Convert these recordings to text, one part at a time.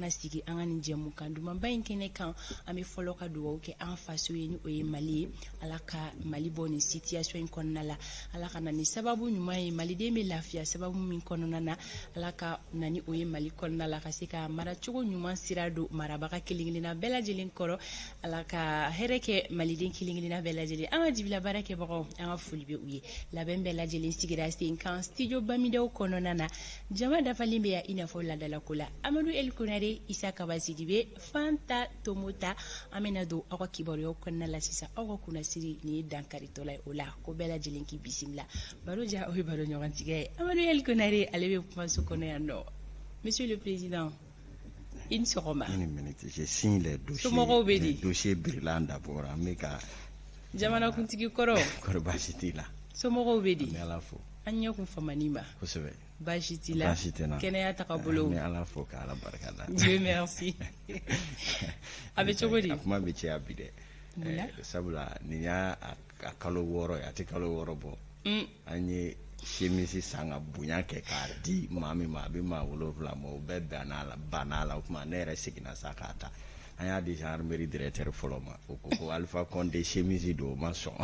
mana sigi an ka nin jɛmukan dumanba in kɛnɛ kan, an bɛ fɔlɔ ka dugawu kɛ an faso ye, ni o ye Mali ye. Ala ka Mali bɔ nin situation in kɔnɔna la. Ala ka na ni sababu ɲuman ye, maliden bɛ lafiya sababu min kɔnɔna na. Ala ka na ni o ye Mali kɔnɔna la, ka se ka maracogo ɲuman sira don marabaga kelen-kelenna bɛɛ lajɛlen kɔrɔ. Ala ka hɛrɛ kɛ maliden kelen-kelenna bɛɛ lajɛlen. An ka jibila baarakɛbagaw, an ka foli bɛ u ye. Labɛn bɛɛ lajɛlen sigira sen kan studio Bamidaw kɔnɔna na. Jama dafalen bɛ yan i n'a fɔ laadalako la. Amadu El Konare, Isa Kaba Sidibe, Fanta Tomota. An bɛna don aw ka kibaruyaw kɔnɔna la sisan. Aw ka kunnasiri nin ye dankaritɔla ye, o la ko bɛɛ lajɛlen k'i bisimila. Baro ja, o ye baro ɲɔgɔntigɛ ye. Amadu El Konare, ale bɛ kumaso kɔnɔ yan nɔ. Monsieur le président, i ni sɔgɔma. Une minute, je signe les dossiers. Somɔgɔw bɛ di? Les dossiers brûlants d'abord. An bɛ ka Jamanakuntigi kɔrɔ. Kɔri, baasi t'i la? Somɔgɔw bɛ di? An bɛ Ala fo. An ɲɛ kun famani ma. Kosɛbɛ. Baasi t'i la? Baasi tɛ n na. Kɛnɛya tagabolo? An bɛ Ala fo ka Ala barika da. Dieu merci. A bɛ cogo di? A kuma bɛ caya bi dɛ. Munna? Sabula nin y'a a kalo 6 ye, a tɛ kalo 6 bɔ. An ye chemise san ka bonya kɛ k'a di maa min ma, a bɛ maa 7 ma, o bɛɛ banna a la, banna a la. O tuma ne yɛrɛ seginna sa k'a ta. An y'a di gendarmerie directeur fɔlɔ ma, o ko ko Alpha Condé chemise don, o ma sɔn.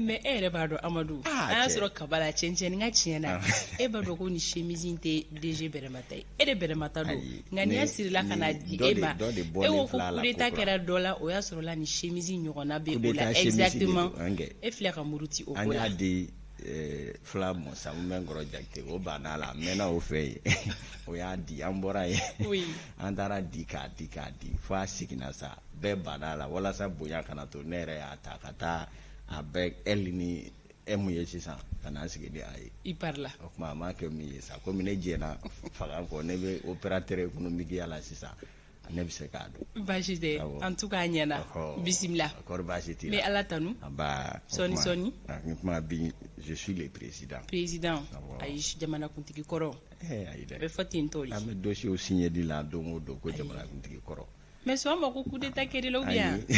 Mais e yɛrɛ b'a dɔn Amadu, Ah, an y'a cɛ. sɔrɔ kaba la cɛncɛn ka tiɲɛ na. E b'a dɔn ko nin chemise in tɛ DG Bɛrɛmata ye, e de Bɛrɛmata don. Ayi, Nka n'i y'a ne- sirila ka na ni di dɔ e de- ma, dɔ de e bɔlen ko ko filɛ a la coup d'état ko kura. kɛra dɔ la, o y'a sɔrɔ la nin chemise ɲɔgɔnna bɛ Coup o la. d'état chemise de Exactement. don, an kɛ. E filɛ ka muruti o An ko la. y'a di fila mɔ Samu bɛ Jakite, o banna a la, a mɛnna o fɛ yen, o y'a di. An bɔra yen, an taara di k'a di k'a di fo a seginna sa, bɛɛ banna a la. Walasa bonya kana to, ne yɛrɛ y'a ta ka taa a bɛɛ L ni M ye sisan ka na sigi ni a ye. I parla. O tuma a m'a kɛ min ye sa, komi ne jɛna fanga kɔ, ne bɛ opérateur économique ya la sisan, ne bɛ se k'a dɔn. Baasi tɛ. Awɔ. En tout cas a ɲɛna. Ɔhɔ. Bisimila. Kɔri, baasi t'i N bɛ la? Ala tanu. Aba. Sɔɔni sɔɔni. Kuma bi, je suis le président. Président. Awɔ. Ayi, jamanakuntigi kɔrɔ. Ayi dɛ. A bɛ fɔ ten tɔ de. An bɛ dossier signé di la don o don ko jamanakuntigi kɔrɔ. Mais sɔn ma ko coup d'état kɛra la ou bien? Ayi.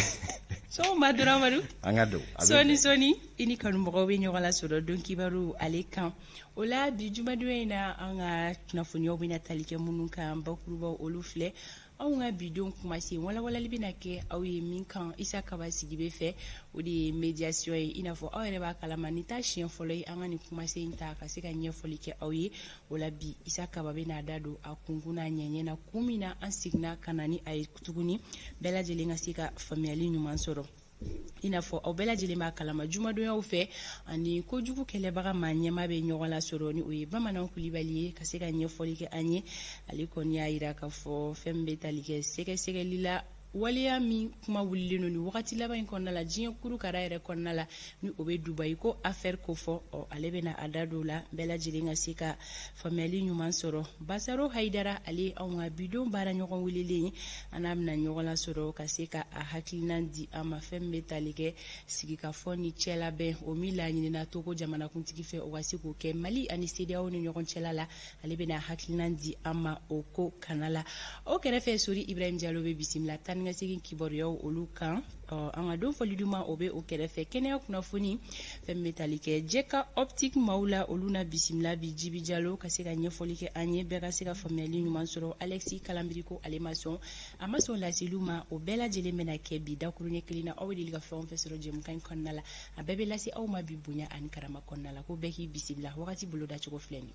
Sɔn ma dɔrɔn Amadu. An ka don. A bɛ Sɔɔni bɛn. sɔɔni i ni kanumɔgɔw bɛ ɲɔgɔn lasɔrɔ don kibaru ale kan. O la bi jumadonya in na, an ka kunnafoniyaw bɛna tali kɛ minnu kan, bakurubaw olu filɛ. Anw ka bidenw kumasen walawalali bɛna kɛ aw ye min kan, Isa Kaba Sidibe fɛ, o de ye médiation ye. I n'a fɔ aw yɛrɛ b'a kalama, nin t'a siɲɛ fɔlɔ ye an ka nin kumasen in ta ka se ka ɲɛfɔli kɛ aw ye. O la bi, Isa Kaba bɛna da don a kunkun n'a ɲɛɲɛ na, kun min na an seginna ka na ni a ye tuguni, bɛɛ lajɛlen ka se ka faamuyali ɲuman sɔrɔ. I n'a fɔ aw bɛɛ lajɛlen b'a kalama, jumadonyaw fɛ ani kojugu kɛlɛbaga maa ɲɛma bɛ ɲɔgɔn lasɔrɔ, ni o ye Bamanan Kulibali ye, ka se ka ɲɛfɔli kɛ an ye. Ale kɔni y'a yira k'a fɔ fɛn min bɛ tali kɛ sɛgɛsɛgɛli la, waleya min kuma wulilen don nin wagati laban in kɔnɔna la, diɲɛ kurukara yɛrɛ kɔnɔna la, ni o bɛ Dubayi ko affaire ko fɔ. Ɔ, ale bɛna a da don o la, bɛɛ lajɛlen ka se ka faamuyali ɲuman sɔrɔ. Basaro Hayidara, ale ye anw ka bidon baara ɲɔgɔn welelen ye, an n'a bɛna ɲɔgɔn lasɔrɔ ka se ka a hakilina di an ma, fɛn min bɛ tali kɛ sigikafɔ ni cɛlabɛn, o min laɲinina Togo jamanakuntigi fɛ, o ka se k'o kɛ Mali ani CEDEAO ni ɲɔgɔn cɛla la. Ale bɛna hakilina di an ma o ko kana la. O kɛrɛfɛ, Sori Ibrahim Jalo bɛ bisimila taa ni ka segin kibaruyaw olu kan. Ɔ, an ka don fɔli duman o bɛ o kɛrɛfɛ. Kɛnɛya kunnafoni, fɛn min bɛ tali kɛ Jɛka Optique maaw la, olu na bisimila bi Jibi Jalo ka se ka ɲɛfɔli kɛ an ye, bɛɛ ka se ka faamuyali ɲuman sɔrɔ. Alexis Kalambiriko, ale ma sɔn, a ma sɔn laseliw ma. O bɛɛ lajɛlen bɛna kɛ bi dakuruɲɛ kelen na. Aw bɛ deli ka fɛn o fɛn sɔrɔ jɛmukan in kɔnɔna la, a bɛɛ bɛ lase aw ma bi bonya ani karama kɔnɔna la. Ko bɛɛ k'i bisimila, wagati bolodacogo filɛ nin ye.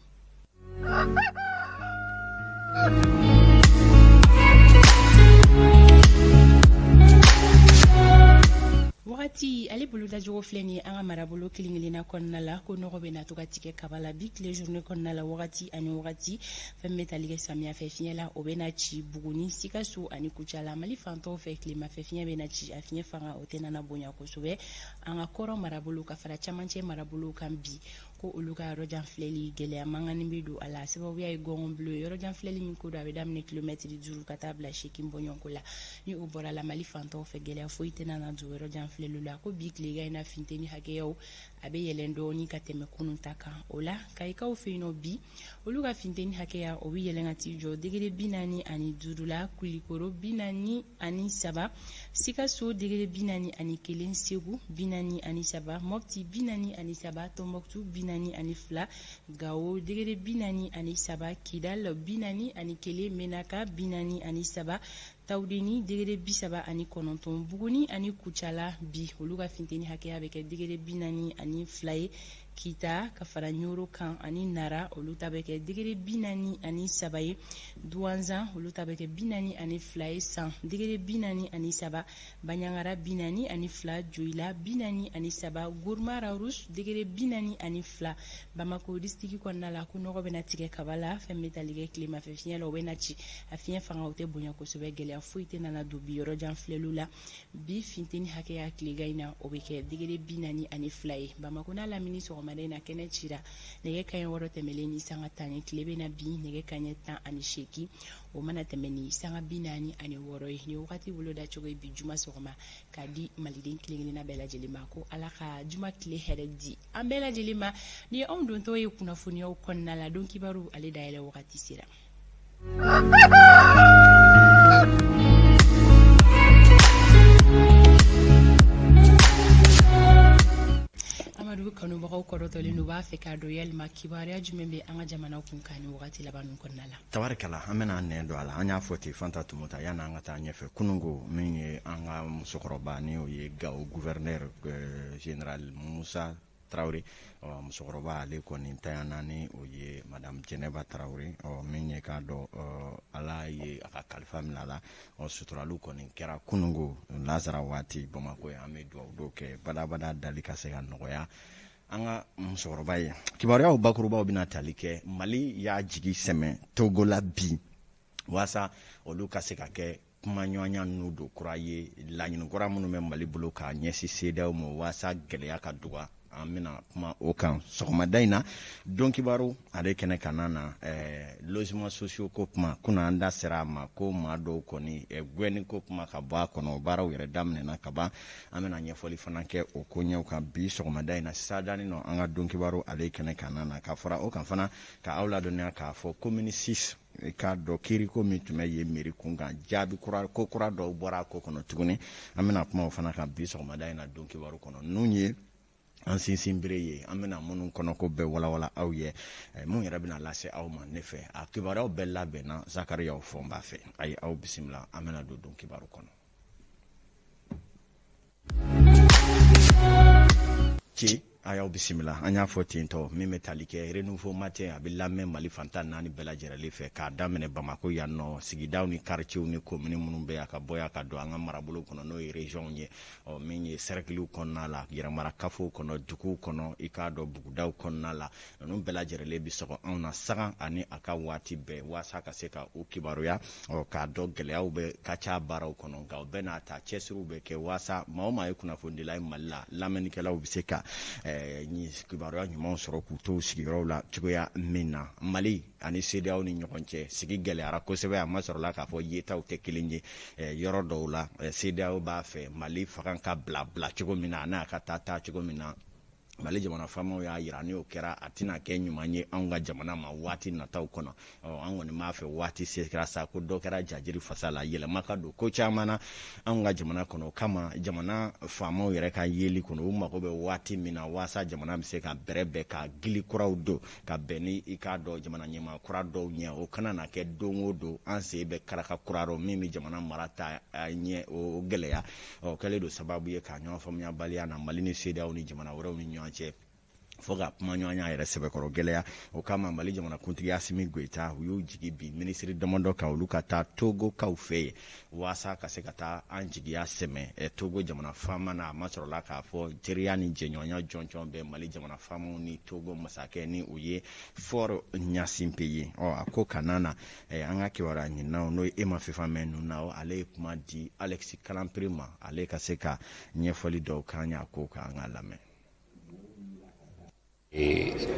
Wagati ale bolodacogo filɛ nin ye an ka marabolo kelen kelenna kɔnɔna la, ko nɔgɔ bɛ na to ka tigɛ kaba la bi tile journée kɔnɔna la wagati ani wagati. Fɛn bɛ tali kɛ samiya fɛ fiɲɛ la, o bɛ na ci Buguni, Sikaso ani Kucala. Mali fantɔw fɛ, tilema fɛ fiɲɛ bɛ na ci, a fiɲɛ fanga o tɛ nana bonya kosɛbɛ. An ka kɔrɔn marabolo ka fara camancɛ marabolo kan bi, ko olu ka yɔrɔ jan filɛli gɛlɛya mankanni bɛ don a la, sababuya ye gɔngɔnbolo ye. Yɔrɔ jan filɛli min ko don, a bɛ daminɛ kilomɛtiri 5 ka taa bila 8 bɔɲɔgɔnko la. Ni o bɔra la, Mali fantɔw fɛ, gɛlɛya foyi tɛna na don yɔrɔ jan filɛli la. Ko bi tilegan in na, funteni hakɛyaw a bɛ yɛlɛn dɔɔni ka tɛmɛ kunun ta kan. O la Kayikaw fɛ yen nɔ bi, olu ka funteni hakɛya o bɛ yɛlɛn ka t'i jɔ degere 45 la, Kulikoro 43, Sikaso degere 41, Segu 43, Mɔpti 43, Tɔnbɔkutu 42, Gao degré 43, Kidal 41, Menaka 43, Tawudeni degré 39, Buguni ani Kucala bi olu ka funteni hakɛya bɛ kɛ degré 42 ye. Kita ka fara Ɲoro kan ani Nara olu ta bɛ kɛ degré 43 ye. Duwanzan olu ta bɛ kɛ 42 ye. San degré 43, Baɲangara 42, Joyila 43, Gourma Rharous degré 42. Bamako district kɔnɔna la ko nɔgɔ bɛna tigɛ kaba la, fɛn bɛ tali kɛ tilemafɛ fiɲɛ la, o bɛna ci, a fiɲɛ fanga o tɛ bonya kosɛbɛ, gɛlɛya foyi tɛ nana don bi yɔrɔ jan filɛliw la. Bi funteni hakɛya tilegan in na o bɛ kɛ degré 42 ye. Bamako n'a lamini sɔgɔmada in na kɛnɛ cira nɛgɛ kanɲɛ 6 tɛmɛlen ni sanga 10 ye. Tile bɛna bin nɛgɛ kanɲɛ 18, o mana tɛmɛ ni sanga 46 ye. Nin wagati bolo dacogo ye bi juma sɔgɔma k'a di maliden kelen kelenna bɛɛ lajɛlen ma, ko Ala ka juma tile hɛrɛ di an bɛɛ lajɛlen ma. Ni anw dontɔ ye kunnafoniyaw kɔnɔna la, don kibaru ale dayɛlɛ wagati sera. Amadu, kanubagaw kɔrɔtɔlen don, u b'a fɛ k'a dɔn yalima kibaruya jumɛn bɛ an ka jamana kun kan ni wagati laban ninnu kɔnɔna la. Tabarikala, an bɛna nɛn don a la. An y'a fɔ ten, Fanta Tumuta, yanni an ka taa ɲɛfɛ, kununko min ye an ka musokɔrɔba ni o ye Gawo gouverneur général Musa Tarawele, ɔ musokɔrɔba ale kɔni tanyana ni o ye madame Jɛnɛba Tarawele, ɔ min ye k'a dɔn Ala ye a ka kalifa minɛ a la, ɔ suturaliw kɔni kɛra kununko lazara waati Bamakɔ yan. An bɛ dugawu dɔw kɛ badabada dali ka se ka nɔgɔya an ka musokɔrɔba ye. Kibaruyaw bakurubaw bɛna tali kɛ Mali y'a jigi sɛmɛ Togo la bi waasa olu ka se ka kɛ kumaɲɔgɔnya n'u don kura ye, laɲini kura minnu bɛ Mali bolo k'a ɲɛsin CEDEAO ma waasa gɛlɛya ka dɔgɔya. An bɛna kuma o kan sɔgɔmada in na. Don kibaru ale kɛnɛ kana na logement sociaux ko kuma kunna an da sera a ma, ko maa dɔw kɔni gɛnni ko kuma ka bɔ a kɔnɔ, baaraw yɛrɛ daminɛna ka ban. An bɛna ɲɛfɔli fana kɛ o ko ɲɛw kan bi sɔgɔmada in na. Sadani nɔ an ka don kibaru ale kɛnɛ kana na ka fara o kan fana ka aw ladɔnniya k'a fɔ commune 6, i k'a dɔn kiiriko min tun bɛ yen mairie kun kan, jaabi kura ko kura dɔw bɔra a ko kɔnɔ tuguni. An bɛna kuma o fana kan bi sɔgɔmada in na don kibaru kɔnɔ. Ninnu ye an sinsin bere ye, an bɛna minnu kɔnɔko bɛɛ walawala aw ye, mun yɛrɛ bɛna lase aw ma ne fɛ. A kibaruyaw bɛɛ labɛnna Zakariyaw Fɔnba fɛ. A ye aw bisimila, an bɛna don kibaru kɔnɔ. Ci a y'aw bisimila, an y'a fɔ ten tɔ min bɛ tali kɛ Renouveau Matin, a bɛ lamɛn Mali fantan 4 bɛɛ lajɛlen fɛ, k'a daminɛ Bamakɔ yan nɔ, sigidaw ni quartiers ni commune minnu bɛ yan, ka bɔ yan ka don an ka marabolo kɔnɔ, n'o ye région ye, ɔ min ye cercle kɔnɔna la, yɛrɛmara kafow kɔnɔ, duguw kɔnɔ, i k'a dɔn bugudaw kɔnɔna la, ninnu bɛɛ lajɛlen bɛ sɔgɔ anw na sagan ani a ka waati bɛɛ waasa ka se ka u kibaruya, ɔ k'a dɔn gɛlɛyaw bɛ ka ca baaraw kɔnɔ, nka o bɛɛ n'a ta cɛsiriw bɛ kɛ waasa maa o maa ye kunnafonidila ye Mali la, lamɛnnikɛlaw bɛ se ka kibaruya ɲumanw sɔrɔ k'u to sigiyɔrɔw la cogoya min na. Mali ani CEDEAO ni ɲɔgɔn cɛ sigi gɛlɛyara kosɛbɛ, a ma sɔrɔla k'a fɔ yetaw tɛ kelen ye. Yɔrɔ dɔw la CEDEAO b'a fɛ Mali fanga ka bila bila cogo min na, a n'a ka taa taa cogo min na, Mali jamana faamaw y'a yira n'o kɛra a tɛna kɛ ɲuman ye anw ka jamana ma waati nataw kɔnɔ. Ɔ an kɔni b'a fɛ waati sera sa ko dɔ kɛra jajiri fasa la, yɛlɛma ka don ko caman na anw ka jamana kɔnɔ. O kama jamana faamaw yɛrɛ ka yeli kɔnɔ, u mago bɛ waati min na waasa jamana bɛ se ka bɛrɛ bɛn ka gili kuraw don ka bɛn ni i k'a dɔn jamana ɲɛmaa kura dɔw ɲɛ, o kana na kɛ don o don an sen bɛ karaka kura rɔ min bɛ jamana mara ta ɲɛ o gɛlɛya. Ɔ kɛlen don sababu ye ka ɲɔgɔn faamuyabaliya na Mali ni CEDEAO ni jamana wɛrɛw ni ɲɔgɔn cɛ, fo ka kumaɲɔgɔnya yɛrɛ sɛbɛkɔrɔ gɛlɛya. O kama Mali jamanakuntigi Asimi Goyita, u y'u jigi bi minisiri damadɔ kan, olu ka taa Togokaw fɛ yen waasa ka se ka taa an jigiya sɛmɛ Togo jamana faama na. A ma sɔrɔla k'a fɔ teriya ni jɛɲɔgɔnya jɔnjɔn bɛ Mali jamana faamaw ni Togo masakɛ ni o ye Faure Gnassingbé ye. Ɔ a ko kana na an ka kibaruya ɲininaw n'o ye Ema Fifamɛ ninnu na, ale ye kuma di Alex Kalampiri ma, ale ka se ka ɲɛfɔli dɔw k'an ye a ko kan, an ka lamɛn.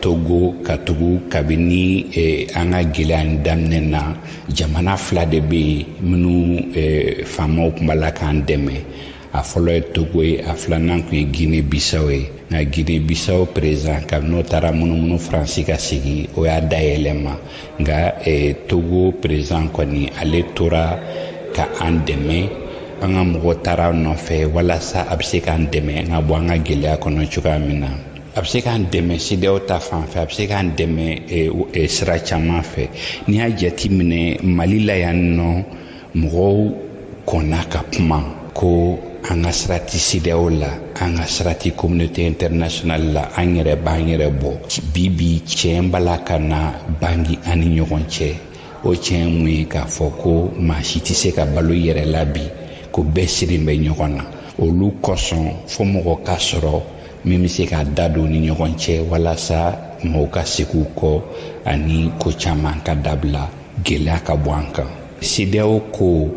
Togo ka tugu kabini an ka gɛlɛya in daminɛ na, jamana fila de bɛ yen minnu faamaw tun b'a la k'an dɛmɛ. A fɔlɔ ye Togo ye, a filanan tun ye Guinée Bissau ye. Nka Guinée Bissau président, kabini n'o taara munumunu Faransi ka segin, o y'a dayɛlɛma. Nka Togo président kɔni, ale tora ka an dɛmɛ. An ka mɔgɔ taara nɔfɛ walasa a bɛ se k'an dɛmɛ ka bɔ an ka gɛlɛya kɔnɔ cogoya min na. A bɛ se k'an dɛmɛ CEDEAO ta fan fɛ, a bɛ se k'an dɛmɛ sira caman fɛ. N'i y'a jateminɛ Mali la yan nɔ, mɔgɔw kɔnna ka kuma ko an ka sira ti CEDEAO la, an ka sira ti communauté internationale la, an yɛrɛ b'an yɛrɛ bɔ. Bi bi tiɲɛ b'a la ka na bangi an ni ɲɔgɔn cɛ. O tiɲɛ mun ye k'a fɔ ko maa si tɛ se ka balo i yɛrɛ la bi, ko bɛɛ sirin bɛ ɲɔgɔn na. Olu kosɔn fo mɔgɔ ka sɔrɔ min bɛ se ka da don ni ɲɔgɔn cɛ walasa mɔgɔw ka segin u kɔ ani ko caman ka dabila, gɛlɛya ka bɔ an kan. CEDEAO ko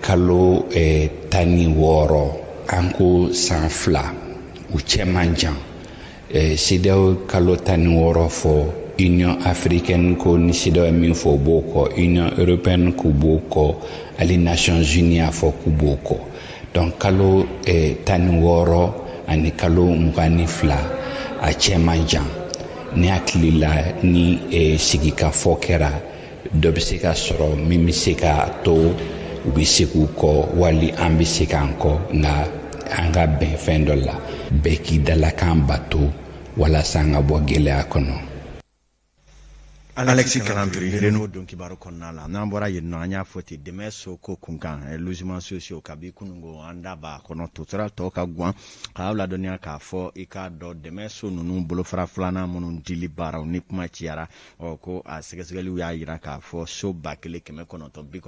kalo 16, an ko san 2, u cɛ man jan. CEDEAO kalo 16 fɔ, Union africaine ko ni CEDEAO ye min fɔ u b'o kɔ, Union européenne k'u b'o kɔ, hali Nations unies y'a fɔ k'u b'o kɔ. Donc kalo 16 ani kalo 22, a cɛ man jan. Ne hakili la ni sigikafɔ kɛra, dɔ bɛ se ka sɔrɔ min bɛ se ka to u bɛ se k'u kɔ, wali an bɛ se k'an kɔ, nka an ka bɛn fɛn dɔ la, bɛɛ k'i dalakan bato walasa an ka bɔ gɛlɛya kɔnɔ. Alexis Kalambry, Renouveau don kibaru kɔnɔna la. N'an bɔra yen nɔ, an y'a fɔ ten, dɛmɛ so ko kunkan, logement sociaux, kabi kunungo an da b'a kɔnɔ, totora tɔ ka guwan k'aw ladɔnniya k'a fɔ i k'a dɔn dɛmɛ so ninnu bolofara filanan minnu dili baaraw ni kuma ciyara, ɔ ko a sɛgɛsɛgɛliw y'a jira k'a fɔ so 1993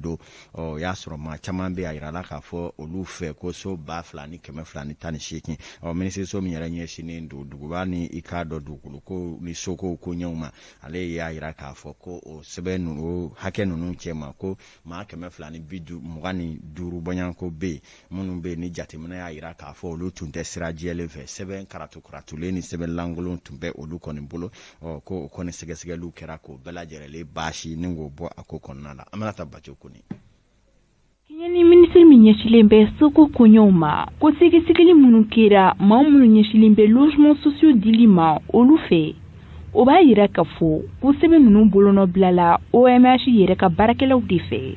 don. Ɔ o y'a sɔrɔ maa caman bɛ a yirala k'a fɔ olu fɛ ko so 2218. Ɔ minisiriso min yɛrɛ ɲɛsinnen don duguba ni i k'a dɔn dugukolo ko ni soko ko ɲɛw ma, ale y'a jira k'a fɔ ko o sɛbɛn ninnu hakɛ ninnu cɛ ma ko maa 225 bɔɲɔgɔnko bɛ yen minnu bɛ yen ni jateminɛ y'a jira k'a fɔ olu tun tɛ sira jɛlen fɛ, sɛbɛn karatu karatulen ni sɛbɛn lankolon tun bɛ olu kɔni bolo. Ɔ ko o kɔni sɛgɛsɛgɛliw kɛra k'o bɛɛ lajɛlen baasi ni k'o bɔ a ko kɔnɔna la. An bɛna taa Bajo Kone. Kɛɲɛ ni minisiri min ɲɛsilen bɛ soko koɲɛw ma, ko sɛgɛsɛgɛli minnu kɛra maa minnu ɲɛsilen bɛ logement sociaux dili ma olu fɛ, o b'a yira k'a fɔ ko sɛbɛn ninnu bolonɔ bilala OMH yɛrɛ ka baarakɛlaw de fɛ.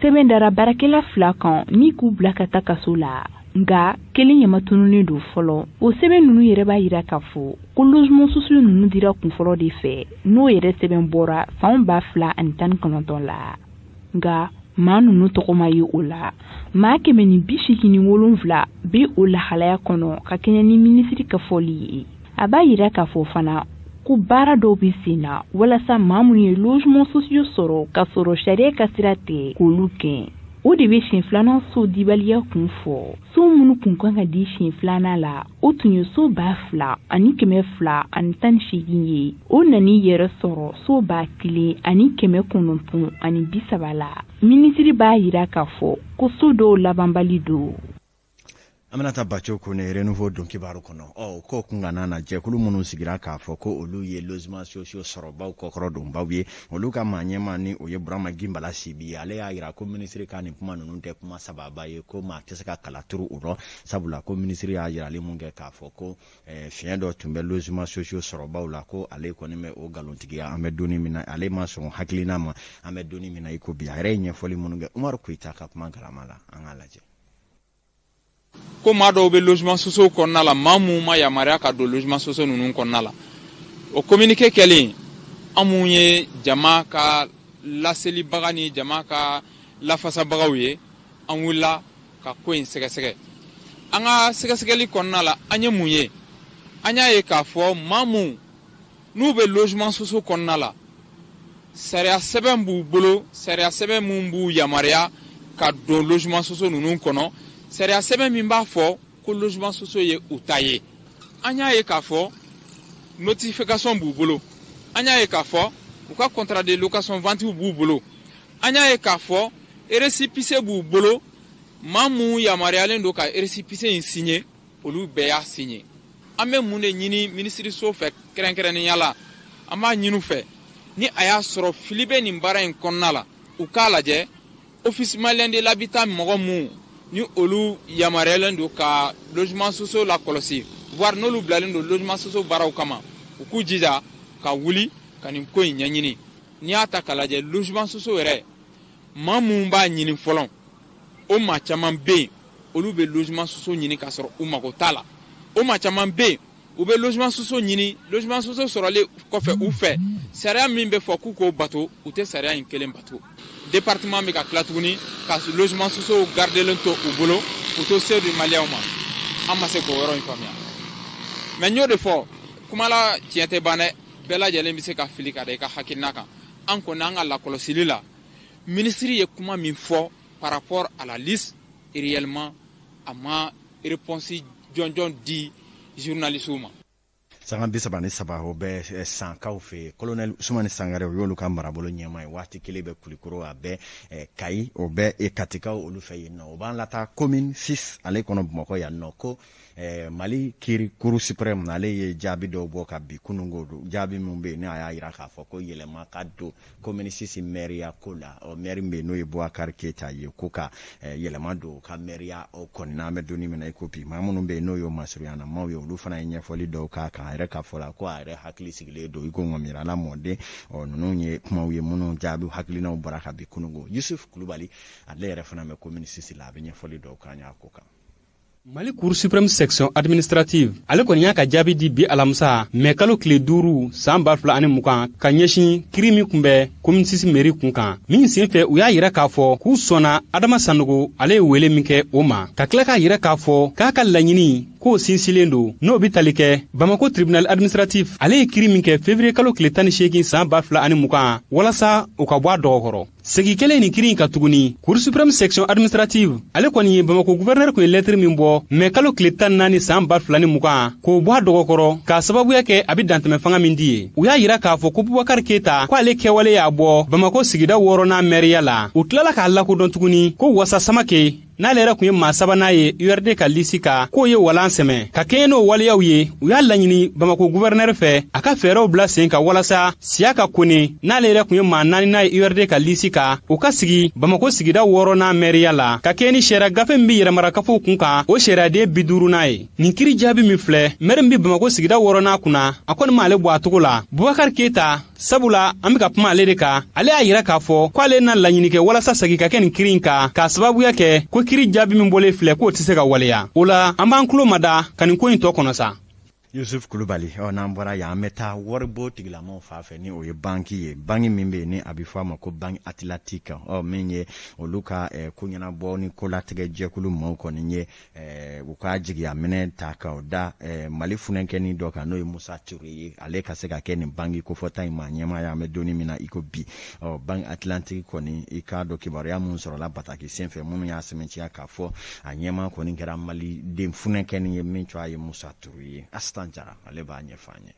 Sɛbɛn dara baarakɛla 2 kan ni k'u bila ka taa kaso la, nka kelen ɲama tununnen don fɔlɔ. O sɛbɛn ninnu yɛrɛ b'a yira k'a fɔ ko logement sociaux ninnu dira kun fɔlɔ de fɛ, n'o yɛrɛ sɛbɛn bɔra san 2019 la, nka maa ninnu tɔgɔ ma ye o la. Maa 187 bɛ o lahalaya kɔnɔ ka kɛɲɛ ni minisiri ka fɔli ye. A b'a yira k'a fɔ fana ko baara dɔw bɛ sen na walasa maa minnu ye logement sociaux sɔrɔ ka sɔrɔ sariya ka sira tɛ k'olu gɛn. O de bɛ siɲɛ filanan so dibaliya kun fɔ. So minnu kun kan ka di siɲɛ filanan la, o tun ye so 2218 ye. O nan'i yɛrɛ sɔrɔ so 1930 la. Minisiri b'a yira k'a fɔ ko so dɔw labanbali don. An bɛna taa Baco Kone, Renouveau don kibaru kɔnɔ. Ɔ ko kun kana na jɛkulu minnu sigira k'a fɔ ko olu ye logement sociaux sɔrɔbaw kɔkɔrɔdonbaw ye, olu ka maa ɲɛmaa ni o ye Burama Ginbala Sibi ye, ale y'a jira ko minisiri ka nin kuma ninnu tɛ kuma sababa ye, ko maa tɛ se ka kala turu u rɔ, sabula ko minisiri y'a jirali mun kɛ k'a fɔ ko fiɲɛ dɔ tun bɛ logement sociaux sɔrɔbaw la, ko ale kɔni bɛ o nkalontigiya. An bɛ don min na, ale ma sɔn hakilina ma, an bɛ don min na i ko bi. A yɛrɛ ye ɲɛfɔli minnu kɛ Umaru Koyita ka kuma galama la, an k'a lajɛ. Ko maa dɔw bɛ logement sociaux kɔnɔna la, maa minnu ma yamaruya ka don logement sociaux ninnu kɔnɔna la. O communiqué kɛlen, an mun ye jama ka laselibaga ni jama ka lafasabagaw ye, an wulila ka ko in sɛgɛsɛgɛ. An ka sɛgɛsɛgɛli kɔnɔna la, an ye mun ye? An y'a ye k'a fɔ maa mun n'u bɛ logement sociaux kɔnɔna la, sariya sɛbɛn b'u bolo, sariya sɛbɛn mun b'u yamaruya ka don logement sociaux ninnu kɔnɔ, sariya sɛbɛn min b'a fɔ ko logement sociaux ye u ta ye. An y'a ye k'a fɔ notification b'u bolo, an y'a ye k'a fɔ u ka contrat de location vente b'u bolo, an y'a ye k'a fɔ récépissé b'u bolo. Maa mun yamaruyalen don ka récépissé in signer, olu bɛɛ y'a signer. An bɛ mun de ɲini minisiriso fɛ kɛrɛnkɛrɛnnenya la? An b'a ɲini u fɛ, ni a y'a sɔrɔ fili bɛ nin baara in kɔnɔna la, u k'a lajɛ Office malien de l'habitat mɔgɔ mun ni olu yamaruyalen don ka logement sociaux lakɔlɔsi, voire n'olu bilalen don logement sociaux baaraw kama, u k'u jija ka wuli ka nin ko in ɲɛɲini. N'i y'a ta k'a lajɛ, logement sociaux yɛrɛ, maa mun b'a ɲini fɔlɔ, o maa caman bɛ yen, olu bɛ logement sociaux ɲini k'a sɔrɔ u mago t'a la. O maa caman bɛ yen, u bɛ logement sociaux ɲini. Logement sociaux sɔrɔlen kɔfɛ u fɛ, sariya min bɛ fɔ k'u k'o bato, u tɛ sariya in kelen bato. Département bɛ ka tila tuguni ka logement sociaux gardelen to u bolo, u to se di maliyɛnw ma. An ma se k'o yɔrɔ in faamuya. Mais n y'o de fɔ kuma la, tiɲɛ tɛ ban dɛ, bɛɛ lajɛlen bɛ se ka fili ka da i ka hakilina kan. An kɔni, an ka lakɔlɔsili la, minisiri ye kuma min fɔ par rapport à la liste, réellement a ma réponse jɔnjɔn di journalistes ma. Sanga 33, o bɛ Sankaw fɛ yen. Colonel Usumani Sangare, o y'olu ka marabolo ɲɛmaa ye. Waati kelen bɛ Kulikoro, a bɛ Kayi, o bɛ Katikaw olu fɛ yen nɔ. O b'an lataa commune 6 ale kɔnɔ Bamakɔ yan nɔ, ko Mali kiiri Cour suprême, ale ye jaabi dɔw bɔ ka bi kununko don. Jaabi min bɛ yen, ni a y'a jira k'a fɔ ko yɛlɛma ka don commune 6 mɛriya ko la. Ɔ mɛri min bɛ yen, n'o ye Bubakari Keyita ye, ko ka yɛlɛma don ka mɛriya o kɔni na. An bɛ don min na i ko bi, maa minnu bɛ yen, n'o ye masurunyana maaw ye, olu fana ye ɲɛfɔli dɔw k'a kan. A yɛrɛ ka fɔ la, ko a yɛrɛ hakili sigilen don i ko ŋɔmirala mɔden. Ɔ ninnu ye kumaw ye minnu jaabi hakilinaw bɔra ka bi kununko. Yusuf Kulubali, ale yɛrɛ fana bɛ commune 6 la, a bɛ ɲɛfɔli dɔw k'an y'a ko kan. Mali Cour suprême section administrative, ale kɔni y'a ka jaabi di bi alamisa, mɛ kalo tile 5, san 2020, ka ɲɛsin kiri min kun bɛ commune 6 mairie kun kan, min sen fɛ u y'a yira k'a fɔ k'u sɔnna Adama Sanogo, ale ye wele min kɛ o ma, ka tila k'a yira k'a fɔ k'a ka laɲini k'o sinsinlen don, n'o be tali kɛ Bamako tribunal administratif, ale ye kiri min kɛ février kalo tile 18, san 2020, walasa o ka bɔ a dɔgɔkɔrɔ. Segi kelen nin kiri in ka tuguni, Cour suprême section administrative, ale kɔni ye Bamako gouverneur kun ye lɛtiri min bɔ mɛ kalo tile 14, san 2020, k'o bɔ a dɔgɔkɔrɔ k'a sababuya kɛ a be dantɛmɛ fanga min di ye. U y'a yira k'a fɔ ko Bubakari Keyita, ko ale kɛwale y'a bɔ Bamako sigida wɔɔrɔnan mɛriya la. U tilala k'a lakodɔn tuguni ko Wasa Samake, n'ale yɛrɛ kun ye maa sabanan ye URD ka lisi kan, k'o ye walan sɛmɛ. Ka kɛɲɛ n'o waleyaw ye, u y'a laɲini Bamako guvɛrɛnɛri fɛ a ka fɛɛrɛw bila sen kan walasa Siyaka Kone, n'ale yɛrɛ kun ye maa naaninan ye URD ka lisi kan, o ka sigi Bamako sigida wɔɔrɔnan mɛriya la, ka kɛɲɛ ni sariya gafe min be yɛrɛmarakafow kun kan, o sariyaden 50nan ye. Nin kiri jaabi min filɛ, mɛri min be Bamako sigida wɔɔrɔnan kunna, a kɔni m'ale bɔ a togo la, Bubakari Keyita, sabula an bɛ ka kuma ale de kan. Ale y'a yira k'a fɔ ko ale na laɲini kɛ walasa segi ka kɛ nin kiri in kan, k'a sababuya kɛ ko kiri jaabi min bɔlen filɛ, k'o tɛ se ka waleya. O la, an b'an tulo mada ka nin ko in tɔ kɔnɔ sa. Yusuf Kulubali. Ɔ n'an bɔra yan, an bɛ taa waribon tigilamaw fan fɛ, ni o ye banki ye, banki min bɛ yen ni a bɛ fɔ a ma ko Banque Atlantique. Ɔ min ye olu ka ko ɲɛnabɔ ni kolatigɛ jɛkulu maaw kɔni ye u ka jigiya minɛ ta k'o da Mali funɛnkɛni dɔ kan, n'o ye Musa Ture ye, ale ka se ka kɛ nin banki kofɔta in maa ɲɛmaa ye an bɛ donni min na i ko bi. Ɔ Banque Atlantique kɔni, i k'a dɔn kibaruya minnu sɔrɔla bataki senfɛ, minnu y'a sɛmɛntiya k'a fɔ a ɲɛmaa kɔni kɛra Maliden funɛnkɛni ye min tɔgɔ ye Musa Ture ye. Asitan Jara, ale b'a ɲɛfɔ an ye.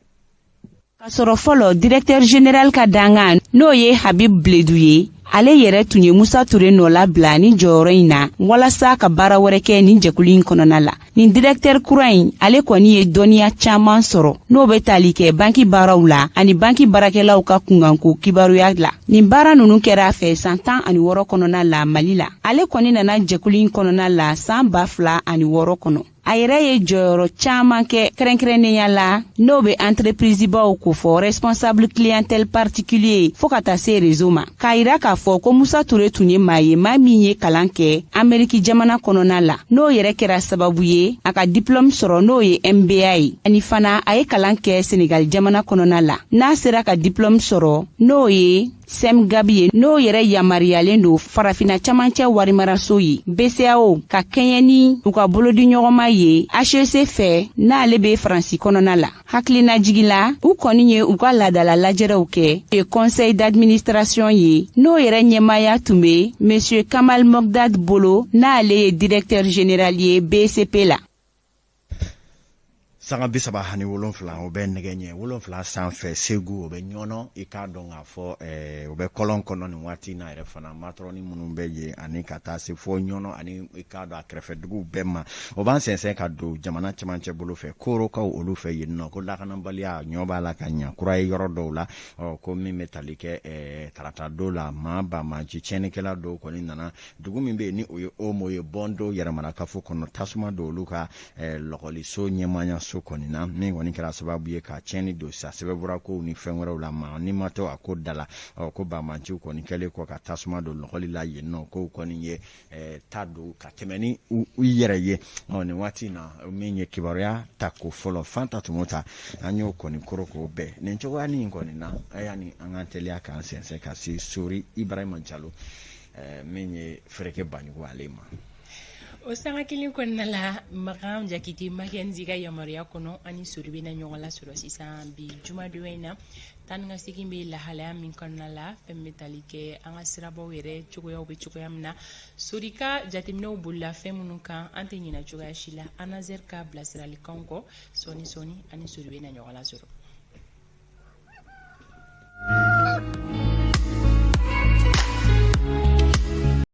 K'a sɔrɔ fɔlɔ, directeur général ka dankan, n'o ye Habib Biledu ye, ale yɛrɛ tun ye Musa Ture nɔ bila ni jɔyɔrɔ in na walasa ka baara wɛrɛ kɛ nin jɛkulu in kɔnɔna la. Nin directeur kura in, ale kɔni ye dɔnniya caman sɔrɔ, n'o bɛ tali kɛ banki baaraw la ani banki baarakɛlaw ka kunkanko kibaruya la. Nin baara ninnu kɛra a fɛ san 16 kɔnɔna la Mali la. Ale kɔni nana jɛkulu in kɔnɔna la san 2006 kɔnɔ. A yɛrɛ ye jɔyɔrɔ caman kɛ, kɛrɛnkɛrɛnnenya la n'o bɛ entreprise baw kofɔ, responsable clientèle particulier, fɔɔ ka taa se réseau ma. K'a yira k'a fɔ ko Musa Ture tun ye maa ye, maa min ye kalan kɛ Ameriki jamana kɔnɔna la, n'o yɛrɛ kɛra sababu ye a ka diplôme sɔrɔ, n'o ye MBA ye. Ani fana, a ye kalan kɛ Senegal jamana kɔnɔna la, n'a sera ka diplôme sɔrɔ, n'o ye SEMGAB ye, n'o yɛrɛ yamaruyalen don Farafina camancɛ warimaraso ye, BCEAO, ka kɛɲɛ ni u ka bolodiɲɔgɔnma ye HEC fɛ, n'ale bɛ Faransi kɔnɔna la. Hakilinajigi la, u kɔni ye u ka laadala lajɛrɛw kɛ ye conseil d'administration ye, n'o yɛrɛ ɲɛmaaya tun bɛ Monsieur Kamal Mogdad bolo, n'ale ye directeur général ye BCP la. Sanga 37, o bɛ nɛgɛ ɲɛ 7 sanfɛ Segu, o bɛ Ɲɔnɔ. I k'a dɔn k'a fɔ o bɛ kɔlɔn kɔnɔ nin waati n'a yɛrɛ fana, matɔrɔni minnu bɛ yen ani ka taa se fɔ Ɲɔnɔ ani i k'a dɔn a kɛrɛfɛ duguw bɛɛ ma. O b'an sɛnsɛn ka don jamana cɛmancɛ bolo fɛ, Korokaw olu fɛ yen nɔ, ko lakanabaliya ɲɔ b'a la ka ɲa kura ye yɔrɔ dɔw la. Ɔ ko min bɛ tali kɛ tarata don la, maa banbaanci tiɲɛnikɛla dɔw kɔni nana dugu min bɛ yen ni o ye Omo ye, Bɔndo yɛrɛmarakafo kɔnɔ, tasuma don olu ka lɔkɔliso ɲɛmaaya so. kalanso kɔni na, min kɔni kɛra sababu ye ka tiɲɛni don sa sɛbɛnfura kow ni fɛn wɛrɛw la, ma ni ma to a ko da la. Ɔ, ko banbanciw kɔni kɛlen kɔ ka tasuma don lɔkɔli la yen nɔ, kow kɔni ye ta don ka tɛmɛ ni u yɛrɛ ye. Ɔ, nin waati in na, min ye kibaruya ta ko fɔlɔ, Fanta Tumu ta, an y'o kɔni koro k'o bɛn nin cogoya nin kɔni na. Yanni an k'an teliya k'an sɛnsɛn ka se Sori Ibrahima Jalo, min ye Fereke Banjugu ale ma. O sanga kelen kɔnɔna la, Makan Jakite Makenzi ka yamaruya kɔnɔ, ani Sori bɛna ɲɔgɔn lasɔrɔ sisan bi jumadon in na. Taa ni ka segin bɛ lahalaya min kɔnɔna la, fɛn bɛ tali kɛ an ka sirabaw yɛrɛ cogoyaw bɛ cogoya min na, Sori ka jateminɛw bolila fɛn minnu kan, an tɛ ɲinɛ cogoya si la Anazer ka bilasiralikanw kɔ. Sɔɔni sɔɔni, ani Sori bɛna ɲɔgɔn lasɔrɔ.